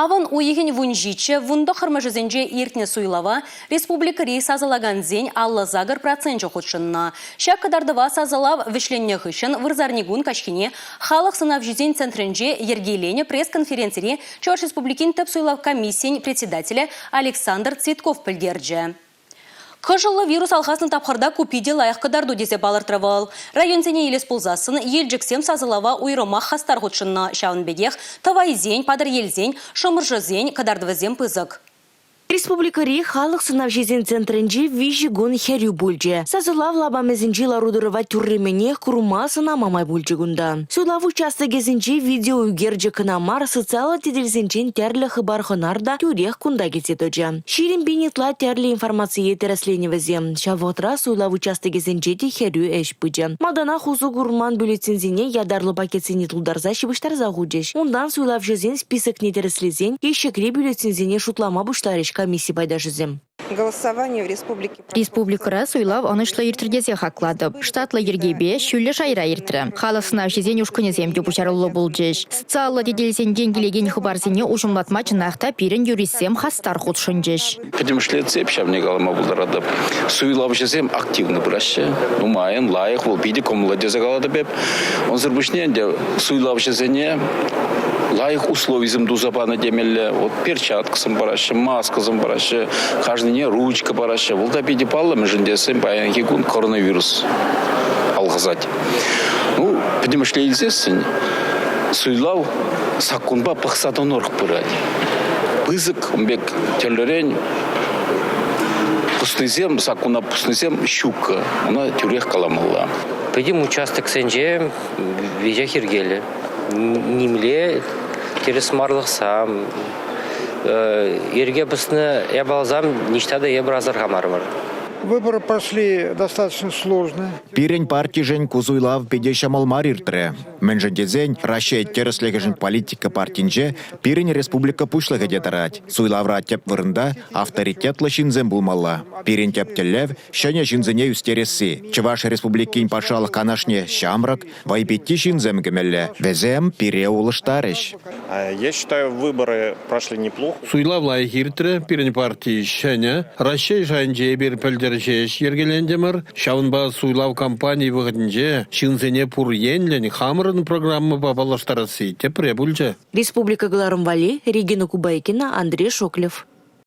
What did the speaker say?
Авӑн уйӑхӗн 17 19-мӗшӗсенче иртнӗ суйлава республикӑри сасӑлакансен 58 проценчӗ хутшӑннӑ. Ҫак кӑтартӑва сасӑлав вӗҫленнӗ хыҫҫӑн вырсарникун каҫхине халӑх сӑнавҫисен центрӗнче йӗркеленӗ пресс-конференцире Чӑваш Республикин тӗп суйлав комиссийӗн председателӗ Александр Цветков пӗлтерчӗ. Кӑшӑллӑ вирус алхаснӑ тапхӑрта ку питӗ лайӑх кӑтарту тесе палӑртрӗ вӑл. Районсене илес пулсассӑн Елчӗксем сасӑлава уйрӑмах хастар хутшӑннӑ. Ҫавӑн пекех Тӑвайсен, Патӑрьелсен, Шӑмӑршӑсен кӑтартӑвӗсем пысӑк. Республикӑри халӑх сӑнавҫисен центрӗнче виҫӗ кун хӗрӳ пулчӗ. Сасӑлав лапамӗсенчи лару-тӑрӑва тӳрремӗнех курма, сӑнама май пулчӗ кунта. Суйлав участокӗсенче видеоӳкерчӗк кӑна мар, социаллӑ тетелсенчен тӗрлӗ хыпар-хӑнар та тӳрех кунта килсе тӑчӗ. 20 пин ытла тӗрлӗ информацие тӗрӗсленӗ вӗсем. Ҫав вӑхӑтра суйлав участокӗсенче те хӗрӳ ӗҫ пычӗ. Малтанах усӑ курман бюллетеньсене ятарлӑ пакетсене тултарса ҫыпӑҫтарса хучӗҫ. Унтан суйлавҫӑсен списокне тӗрӗслесен ещӗкри бюллетеньсене шутлама пуҫларӗҫ комисси пайташӗсем. Голосование в республике Республикӑра суйлав ӑнӑҫлӑ ирттӗр тесе хаклатӑп. Штатлӑ йӗркепе ҫӳллӗ шайра иртрӗ. Халӑх сӑнавҫисен ушкӑнӗсем те пуҫаруллӑ пулчӗҫ. Социаллӑ тетелсенчен килекен хыпарсене уҫӑмлатма чӑнах та пирӗн юристсем хастар хутшӑнчӗҫ. Пӗтӗмӗшлетсе ҫавне калама пултаратӑп. Суйлавҫӑсем активно пыраҫҫӗ. Нумайӑн, лайӑх, вӑл питӗ кӑмӑллӑ тесе калатӑп эп. Унсӑр пуҫне ӗнтӗ суйлавҫӑсене лайӑх условисем туса панӑ темелле. Вот перчаткӑсем параҫҫӗ, маскӑсем параҫҫӗ, кашнине ручка параҫҫӗ. Вӑл та питӗ паллӑ, мӗншӗн тесен паянхи кун коронавирус алхасать. Ну, пӗтӗмӗшле илсессӗн суйлав саккунпа пӑхса тӑнӑрах пырать. Пысӑк ун пек тӗрлӗрен пуснисем, саккуна пуснисем ҫуккӑ. Ӑна тӳрех каламалла. Пӗтӗм участоксенче веҫех йӗркеллӗ. Нимле тӗрӗсмарлӑхсам, йӗрке пӑснӑ япаласам ниҫта та эпир асӑрхамарӑмӑр. Выборы прошли достаточно сложно. Пирӗн партишӗн ку суйлав питӗ ҫӑмӑл мар иртрӗ. Мӗншӗн тесен Раҫҫей тӗрӗслӗхӗшӗн политика партинче пирӗн республика пуҫлӑхӗ те тӑрать. Суйлавра тӗп вырӑнта авторитетлӑ ҫынсем пулмалла. Пирӗн тӗп тӗллев ҫӗнӗ ҫынсене ӳстересси. Чӑваш Республикин Патшалӑх Канашне ҫамрӑк, вӑйпитти ҫынсем кӗмелле. Вӗсем пире улӑштарӗҫ. Я считаю, выборы прошли неплохо. Суйлав лайӑх иртрӗ. Пирӗн парти ҫӗнӗ. Раҫҫей шайӗнче эпир пӗлтӗр ҫеҫ йӗркелентӗмӗр. Ҫавӑнпа суйлав кампанийӗ вӑхӑтӗнче ҫынсене пур енлӗн хамӑрӑн программӑпа паллаштарасси тӗпре пулчӗ. Республика кӑларӑм валли Регина Кубайкина, Андрей Шоклев.